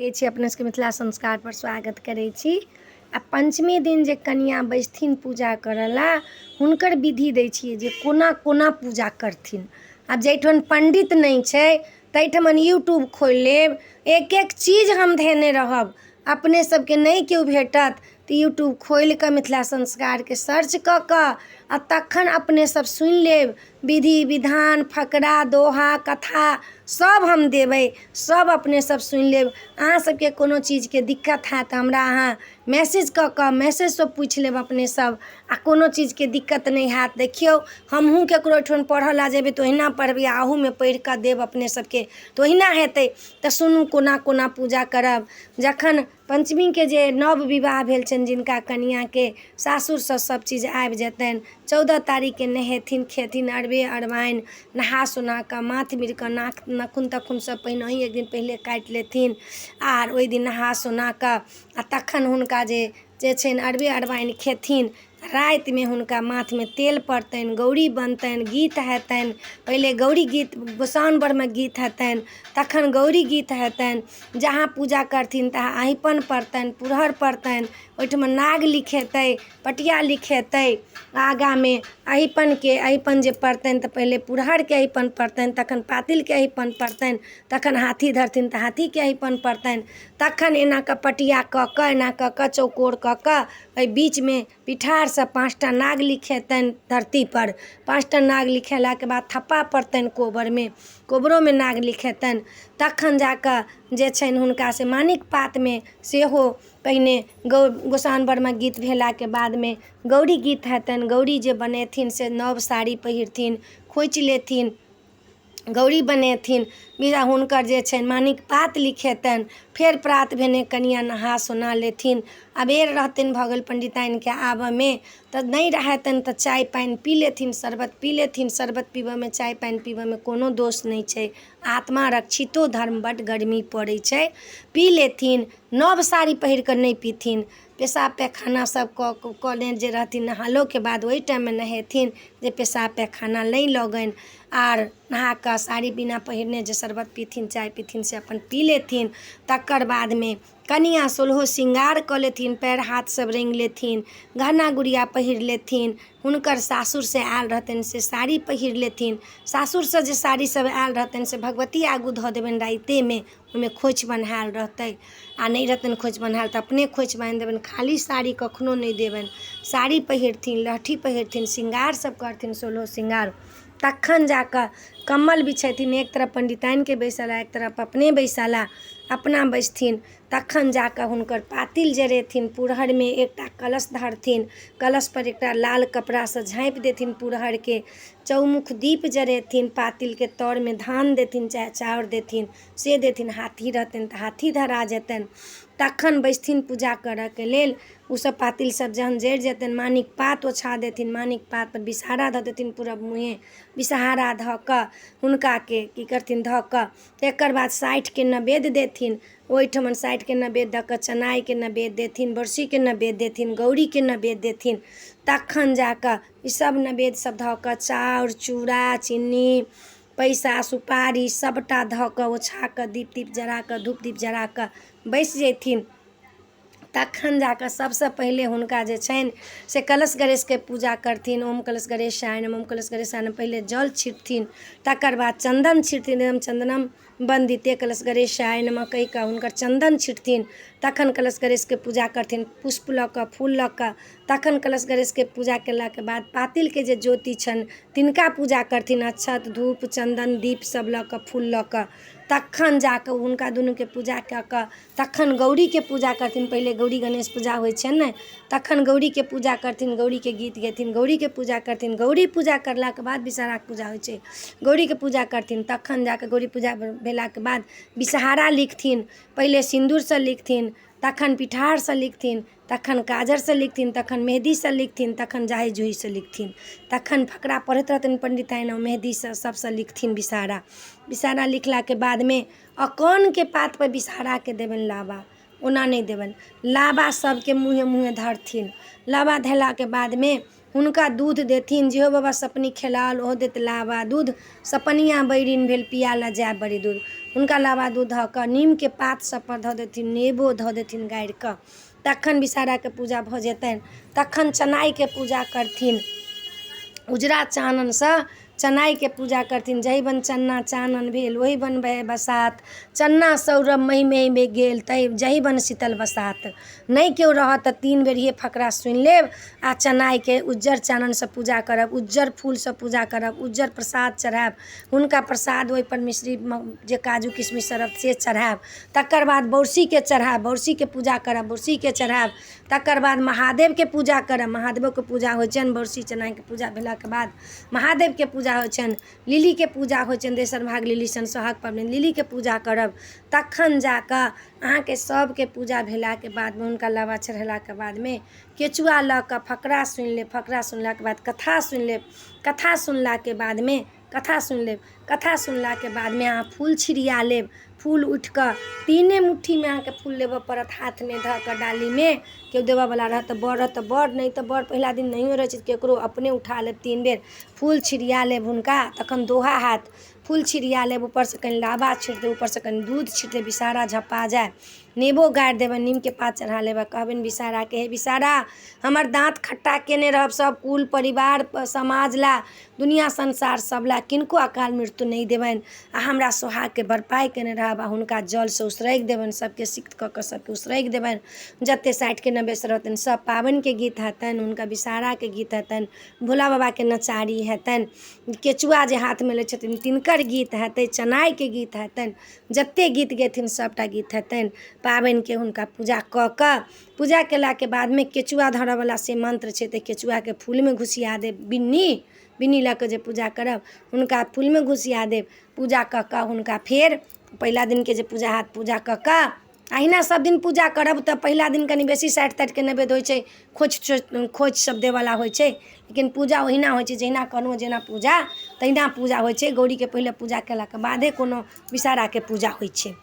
छी अपने सबके मिथिला संस्कारपर स्वागत करै छी। आ पञ्चमी दिन जे कनिआँ बैसथिन पूजा करऽ लए, हुनकर विधि दै छियै जे कोना कोना पूजा करथिन। आब जाहिठाम पण्डित नहि छै ताहिठमन यूट्यूब खोलि लेब, एक एक चीज हम धेने रहब। अपने सबके नहि केओ भेटत तऽ यूट्यूब खोलि कऽ मिथिला संस्कारके सर्च कऽ कऽ आ तखन अपने सब सुनि लेब। विधि विधान, फकरा, दोहा, कथा सब हम देबै, सब अपने सब सुनि लेब। अहाँ सबके कोनो चीजके दिक्कत हैत तऽ हमरा अहाँ मैसेज कऽ कऽ मैसेजसँ पूछि लेब अपने सब, आ कोनो चीजके दिक्कत नहि हैत। देखियौ, हमहूँ ककरो ओहिठाम पढ़ऽ लए जेबै तऽ ओहिना पढ़बै, आ अहूमे पढ़ि कऽ देब अपने सबके तऽ ओहिना हेतै। तऽ सुनू कोना कोना पूजा करब। जखन पञ्चमीके जे नव विवाह भेल छनि जिनका कनिआँके, सासुरसँ सब चीज आबि जेतनि, 14 तारीखके नहेथिन खेथिन अरबे अरबाइन, नहा सोना कऽ माथ मीड़ि कऽ नाक नाखून ताखून सब पहिनहि एक दिन पहिले काटि लेथिन, आर ओहि दिन नहा सोना कऽ आ तखन हुनका जे जे छनि अरबे अरबाइन खेथिन। रातिमे हुनका माथमे तेल पड़तनि, गौरी बनतनि, गीत हेतनि। पहिले गौरी गीत गोसाउनि परमे गीत हेतनि, तखन गौरी गीत हेतनि। जहाँ पूजा करथिन तहाँ अहिपन पड़तनि, पुरहर पड़तनि, ओहिठमा नाग लिखेतै, पटिया लिखेतै। आगाँमे अहिपनके अहिपन जे पड़तनि तऽ पहिले पुरहरके अहिपन पड़तनि, तखन पातिलके अहिपन पड़तनि, तखन हाथी धरथिन तऽ हाथीके अहिपन पड़तनि। तखन एना कऽ पटिया कऽ कऽ एना कऽ कऽ चौकोर कऽ कऽ एहि बीचमे पिठारसँ 5टा नाग लिखेतनि धरतीपर। 5टा नाग लिखेलाके बाद थप्पा पड़तनि कोबरमे, कोबरोमे नाग लिखेतनि। तखन जा कऽ जे छनि हुनका से मानिक पातमे सेहो पहिने गौ गोसाउनि परमे गीत भेलाके बादमे गौरी गीत हेतनि। गौरी जे बनेथिन से नव साड़ी पहिरथिन, खोँचि लेथिन, गौरी बनेथिन। बिना हुनकर जे छनि मानिक पात लिखेतनि। फेर प्रात भेने कनिआँ नहा सोना लेथिन। अबेर रहतनि भऽ गेल पण्डिताइनके आबऽमे तऽ नहि हेतनि तऽ चाय पानि पी लेथिन, शरबत पी लेथिन। शरबत पीबऽमे, चाय पानि पीबऽमे कोनो दोष नहि छै, आत्मा रक्षितो धर्म। बड्ड गर्मी पड़ै छै, पी लेथिन। नव साड़ी पहिर कऽ नहि पीथिन। पेशाब पैखाना सब कऽ कऽ जे रहथिन, नहेलोके बाद ओहि टाइममे नहेथिन जे पेशाब पैखाना नहि लगनि। आर नहा कऽ साड़ी बिना पहिरने जे शरबत पीथिन, चाय पीथिन, से अपन पी लेथिन। तकर बादमे कनिआँ सोलहो श्रृंगार कऽ लेथिन, पएर हाथ सब रङ्गि लेथिन, गहना गुड़िया पहिर लेथिन। हुनकर सासुरसँ आयल रहतनि से साड़ी पहिर लेथिन। सासुरसँ जे साड़ी सब आयल रहतनि से भगवती आगू धऽ देबनि रातिएमे, ओहिमे खोँइछ बन्हायल रहतै। आ नहि रहतनि खोँइछ बन्हायल तऽ अपने खोँइछ बान्हि देबनि। खाली साड़ी कखनो नहि देबनि। साड़ी पहिरथिन, लहठी पहिरथिन, श्रृंगार सब करथिन, सोलहो श्रृंगार। तखन जा कऽ कम्बल बिछेथिन, एक तरफ पण्डिताइनके बैसेला, एक तरफ अपने बैसेला, अपना बैसथिन। तखन जा कऽ हुनकर पातिल जरेथिन। पुरहरमे एकटा कलश धरथिन, कलशपर एकटा लाल कपड़ासँ झाँपि देथिन पुरहरके, चौमुख दीप जरेथिन, पातिलके तरमे धान देथिन चाहे चाउर देथिन से देथिन। हाथी रहतनि तऽ हाथी धरा जेतनि। तखन बैसथिन पूजा करऽके लेल। ओसब पातिल सब जहन जरि जेतनि, मानिक पात ओछा देथिन, मानिक पातपर विषहरा धऽ देथिन। पूरब मुँहे विषहरा धऽ कऽ हुनकाके की करथिन, धऽ कऽ तकर बाद 60के नवेद्य देथिन। ओहिठमन 60के नवेद्य दऽ कऽ चनाइके नवेद्य देथिन, बरसीके नवेद्य देथिन, गौरीके नवेद्य देथिन। तखन जा कऽ ईसब नवेद्य सब धऽ कऽ चाउर, चूड़ा, चिन्नी, पैसा, सुपारी सबटा धऽ कऽ ओछा कऽ दीप तीप जरा कऽ धूप दीप जरा कऽ बैसि जयथिन। तखन जा कऽ सबसँ पहिले हुनका जे छनि से कलश गणेशके पूजा करथिन। ओम कलश गणेशाय नमः, ओम कलश गणेशाय नमः। पहिले जल छिटथिन, तकर बाद चन्दन छिटथिन। एवं चन्दनम वन्दिते कलश गणेशाय नमः कहि कऽ हुनकर चन्दन छिटथिन। तखन कलश गणेशके पूजा करथिन, पुष्प लऽ कऽ, फूल लऽ कऽ। तखन कलश गणेशके पूजा केलाके बाद पातिलके जे ज्योति छनि तिनका पूजा करथिन, अक्षत, धूप, चन्दन, दीप सब लऽ कऽ, फूल लऽ कऽ। तखन जा कऽ हुनका दुनूके पूजा कऽ कऽ तखन गौरीके पूजा करथिन। पहिले गौरी गणेश पूजा होइ छनि ने, तखन गौरीके पूजा करथिन, गौरीके गीत गेथिन, गौरीके पूजा करथिन। गौरी पूजा करलाके बाद विषहराके पूजा होइ छै। गौरीके पूजा करथिन, तखन जा कऽ गौरी पूजा भेलाके बाद विषहारा लिखथिन। पहिले सिन्दूरसँ लिखथिन, तखन पिठारसँ लिखथिन, तखन काजरसँ लिखथिन, तखन मेहदीसँ लिखथिन, तखन जाइ जुहीसँ लिखथिन। तखन फकरा पढ़ैत रहथिन पण्डिताइन, मेहदीसँ सबसँ लिखथिन विषहारा। विषहारा लिखलाके बादमे अकोनके पातपर विषहाराके देबनि लाबा, ओना नहि देबनि। लाबा सबके मुँहे मुँहे धरथिन। लाबा धेलाके बादमे हुनका दूध देथिन। जेहो बाबा सपनी खेलाओल ओहो देत लाबा दूध। सपनिया बैरिन भेल पिया लए जायब बड़ी दूर। हुनका लाबा दूध धऽ कऽ नीमके पात सबपर धऽ देथिन, नेबो धऽ देथिन गाड़िकऽ, तखन विषहराके पूजा भऽ जेतनि। तखन चनाइके पूजा करथिन, उजरा चाननसँ चनाइके पूजा करथिन। जहि बन चन्ना चानन भेल ओहि बन बहे बसात, चन्ना सौरभ महि महि गेल तहि जहि बन शीतल बसात। नहि केओ रहत तऽ 3 बेर इहे फकरा सुनि लेब आ चनाइके उज्जर चाननसँ पूजा करब, उज्जर फूलसँ पूजा करब, उज्जर प्रसाद चढ़ायब हुनका। प्रसाद ओहिपर मिश्री जे काजू किशमिश चढ़त से चढ़ायब। तकर बाद बौरसीके चढ़ायब, बौरसीके पूजा करब, बौरसीके चढ़ायब। तकर बाद महादेवके पूजा करब, महादेवोके पूजा होइ छनि। बौरसी चनाइके पूजा भेलाके बाद महादेवके पूजा होइ छनि, लिलीके पूजा होइ छनि। तेसर भाग लिली सन सोहाग पबनी, लिलीके पूजा करब। तखन जा कऽ अहाँके सभके पूजा भेलाके बादमे, हुनका लाबा चढ़ेलाके बादमे केचुआ लऽ कऽ फकरा सुनि लेब। फकरा सुनलाके बाद कथा सुनि लेब। कथा सुनलाके बादमे कथा सुनि लेब। कथा सुनलाके बादमे अहाँ फूल छिड़िया लेब। फूल उठि कऽ तीने मुट्ठीमे अहाँके फूल लेबऽ पड़त हाथमे धऽ कऽ। डालीमे केओ देबऽवला रहत तऽ बड़ रहत तऽ बड़, नहि तऽ बड़ पहिला दिन नहियो रहै छै तऽ ककरो अपने उठा लेब। 3 बेर फूल छिड़िया लेब हुनका, तखन दोहा हैत। फूल छिड़िया लेब, ऊपरसँ कनि लाबा छीट देब, ऊपरसँ कनि दूध छीट देब, विषहरा झपा जाय। नेबो गाड़ि देबनि, नीमके पात चढ़ा लेबै। कहबनि विषहराके, हे विषहरा, हमर दाँत खट्टा केने रहब सब कुल परिवार समाज लए, दुनिआँ संसार सब लए, किनको अकाल मृत्यु नहि देबनि आ हमरा सोहागके भरपाइ केने रहब। आ हुनका जलसँ उसरगि देबनि, सबके सिक्त कऽ कऽ सबके उसरगि देबनि, जते साठिके नब्बे रहतनि सब। पाबनिके गीत हेतनि, हुनका विषहराके गीत हेतनि, भोला बाबाके नचारी हेतनि, केचुआ जे हाथमे लै छथिन तिनकर गीत हेतै, चनाइके गीत हेतनि, जते गीत गेथिन सबटा गीत हेतनि पाबनिके। हुनका पूजा कऽ कऽ, पूजा केलाके बादमे केचुआ धरऽवला से मन्त्र छै, तऽ केचुआके फूलमे घुसिया देब। बिन्नी बिन्नी लऽ कऽ जे पूजा करब, हुनका फूलमे घुसिया देब। पूजा कऽ कऽ हुनका फेर पहिला दिनके जे पूजा हैत, पूजा कऽ कऽ अहिना सब दिन पूजा करब। तऽ पहिला दिन कनि बेसी साठि ताठिके नैवेद्य होइ छै, खोँछि खोँछि सब देबऽवला होइ छै, लेकिन पूजा ओहिना होइ छै जहिना कहलहुँ। जेना पूजा तहिना पूजा होइ छै। गौरीके पहिले पूजा केलाके बादे कोनो विषहराके पूजा होइ छै।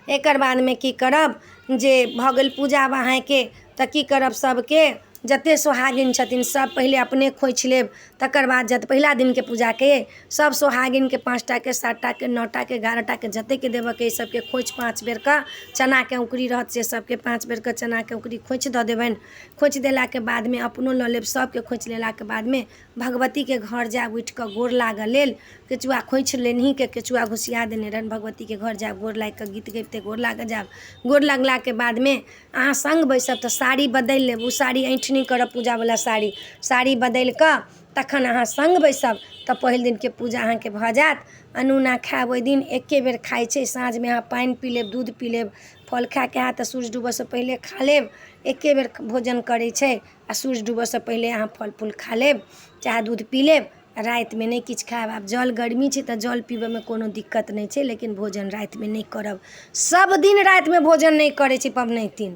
एकर बादमे की करब जे भऽ गेल पूजा। आब अहाँके तऽ की करब, सबके जते सोहागिन छथिन सब पहिले अपने खोँछि लेब। तकर बाद जत पहिला दिनके पूजाके सब सोहागिनके 5टाके, 7टाके, 9टाके, 11टाके, जतेकके देबऽके, सबके खोँछि 5 बेरके चनाके औङ्कुरी रहत से सबके 5 बेरके चनाके औङ्कुरी खोँछि दऽ देबनि। खोँछि देलाके बादमे अपनो लऽ लेब। सबके खोँछि लेलाके बादमे भगवतीके घर जायब उठि कऽ गोर लागऽ लेल। केचुआ खोँछि लेनहीके केचुआ घुसिया देने रहनि। भगवतीके घर जायब गोर लागि कऽ, गीत गबिते गोर लागऽ जायब। गोर लगलाके बादमे अहाँ सङ्ग बैसब तऽ साड़ी बदलि लेब। ओ साड़ी ऐँठ नहि करब, पूजावला साड़ी। साड़ी बदलि कऽ तखन अहाँ सङ्ग बैसब तऽ पहिल दिनके पूजा अहाँके भऽ जायत। अनूना खायब ओहि दिन, एके बेर खाइ छै। साँझमे अहाँ पानि पी लेब, दूध पी लेब। फल खायके हैत तऽ सूर्य डूबऽसँ पहिले खा लेब। एके बेर भोजन करै छै आ सूर्य डूबऽसँ पहिले अहाँ फल फूल खा लेब चाहे दूध पी लेब। रातिमे नहि किछु खायब। आब जल गर्मी छै तऽ जल पीबऽमे कोनो दिक्कत नहि छै, लेकिन भोजन रातिमे नहि करब। सब दिन रातिमे भोजन नहि करै छै पबनैतिन,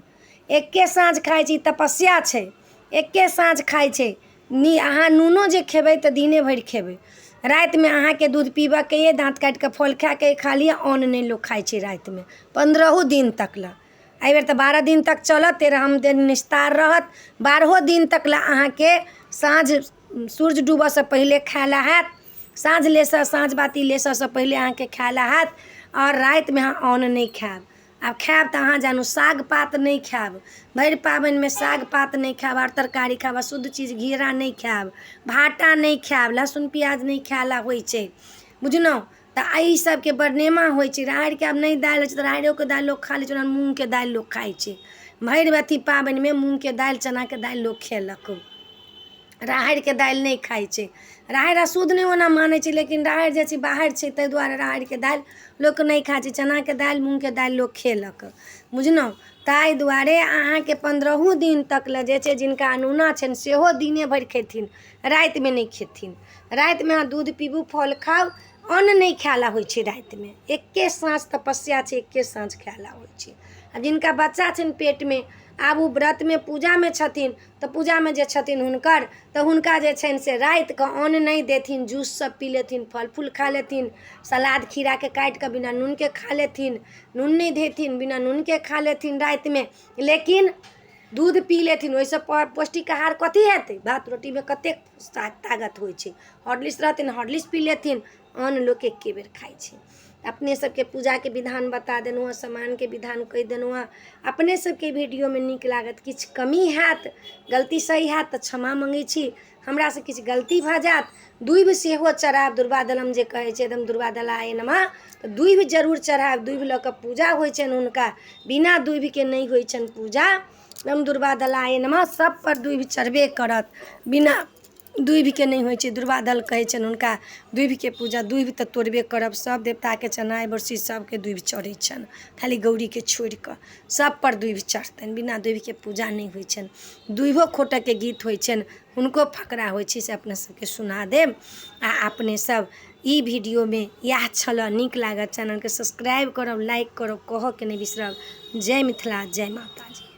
एके साँझ खाइ छै। तपस्या छै, एके साँझ खाइ छै। नी अहाँ नूनो जे खेबै तऽ दिने भरि खेबै। रातिमे अहाँके दूध पीबऽके अइ, दाँत काटि कऽ फल खायके अइ, खा लिअ। अन्न नहि लोक खाइ छै रातिमे 15 दिन तक लए। एहिबेर तऽ 12 दिन तक चलत, 13म दिन निस्तार रहत। 12 दिन तक लए अहाँके साँझ सूर्य डूबऽसँ पहिले खाय लए हैत। साँझ लेसऽ, साँझ बाती लेसऽसँ पहिले अहाँके खाय लए हैत आओर रातिमे अहाँ अन्न नहि खायब। आब खायब तऽ अहाँ जानू। साग पात नहि खायब भरि पाबनिमे, साग पात नहि खायब आर तरकारी खायब। अशुद्ध चीज घेरा नहि खायब, भाँटा नहि खायब, लहसुन प्याज नहि खाय लए होइ छै, बुझलहुँ? तऽ एहि सबके बड़ नेमा होइ छै। राहड़िके आब नहि दालि होइ छै तऽ राहड़िओके दालि लोक खा लै छै। ओना मूँगके दालि लोक खाइ छै भरि अथी पाबनिमे। मूँगके दालि, चनाके दालि लोक खेलक, राहड़िके दालि नहि खाइ छै। राहड़ि अशुद्ध नहि ओना मानै छै, लेकिन राहड़ि जे छै बाहर छै, ताहि दुआरे राहड़िके दालि लोक नहि खाइ छै। चनाके दालि, मूँगके दालि लोक खेलक, बुझलहुँ? ताहि दुआरे अहाँके 15 दिन तक लए जे छै, जिनका अनूना छनि सेहो दिने भरि खेथिन, रातिमे नहि खेथिन। रातिमे अहाँ दूध पीबू, फल खाउ, अन्न नहि खाय लए होइ छै रातिमे। एके साँझ तपस्या छै, एके साँझ खाय लए होइ छै। आ जिनका बच्चा छनि पेटमे, आब ओ व्रतमे पूजामे छथिन तऽ पूजामे जे छथिन हुनकर तऽ हुनका जे छनि से रातिके अन्न नहि देथिन। जूस सब पी लेथिन, फल फूल खा लेथिन, सलाद खीराके काटि कऽ बिना नूनके खा लेथिन, नून नहि देथिन, बिना नूनके खा लेथिन रातिमे, लेकिन दूध पी लेथिन, ओहिसँ पौष्टिक आहार कथी हेतै? भात रोटीमे कतेक ताकत होइ छै। हॉर्लिक्स रहतनि, हॉर्लिक्स पी लेथिन। अन्न लोक एके बेर खाइ छै। अपने सबके पूजाके विधान बता देलहुँ हँ, सामानके विधान कहि देलहुँ हँ। अपने सबके वीडियोमे नीक लागत, किछु कमी हैत, गलती सही हैत तऽ क्षमा मङ्गै छी, हमरासँ किछु गलती भऽ जायत। दूभि सेहो चढ़ायब, दुर्वा दलम जे कहै छै, एकदम दुर्वा दलाय नमः, तऽ दूभि जरूर चढ़ायब। दूभि लऽ कऽ पूजा होइ छनि हुनका, बिना दूभिके नहि होइ छनि पूजा। एकदम दुर्वा दलाय नमः, सब पर दूभि चढ़बे करत, बिना दूभिके नहि होइ छै। दुर्वा दल कहै छनि हुनका, दूभिके पूजा। दूभि तऽ तोड़बे करब सब देवताके, चनाइ बरसी सबके दूभि चढ़ै छनि, खाली गौरीके छोड़ि कऽ सब पर दूभि चढ़तनि। बिना दूभिके पूजा नहि होइ छनि। दूभिओ खोटऽके गीत होइ छनि, हुनको फकरा होइ छै, से अपना सबके सुना देब। आ अपने सब ई वीडियोमे इएह छलऽ। नीक लागत चैनलके सब्सक्राइब करब, लाइक करब, कहऽके नहि बिसरब। जय मिथिला, जय माताजी।